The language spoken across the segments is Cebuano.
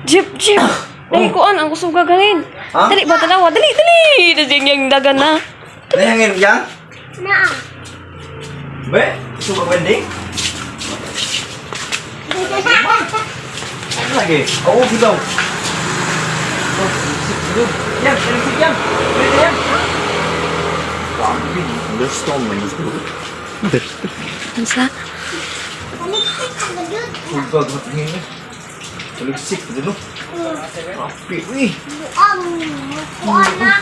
Jeep, jeep. Dali kuan ang kusog gaganin. Ha? Dali ba tanawa? Dali, dali. Dali yang dagan na. Nahangin yang? Naa. Be, gusto ba wedding? Ano lagi? Oo, gilaw. Oh, sik, yang, sik, yang. Dali, yang. Grabe, thunderstorm man gusto. Unsa? Baliksik ka ba yun? Sugag na tingin eh. Taligsik, dito. Grabe, uy. Buang. Buang na.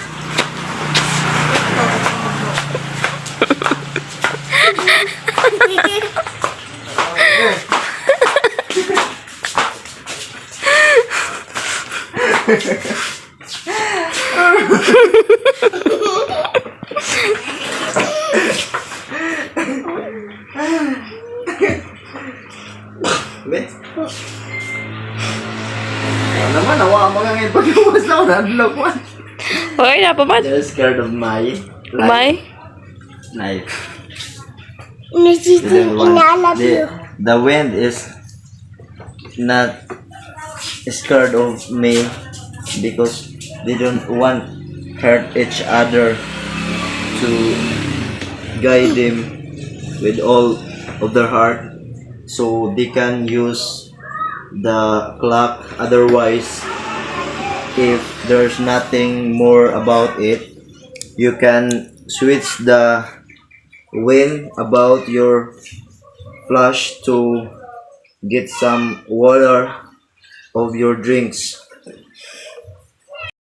Be? Ano naman, nawa ang mga ngayon pag-iwas na ako, nadlok man. Hoy, na pa man. They're scared of my life. My Life. Mrs. They don't want- I love you. The wind is not scared of me because they don't want hurt each other to guide them with all of their heart so they can use the clock. Otherwise, if there's nothing more about it, you can switch the wind about your flash to get some water of your drinks.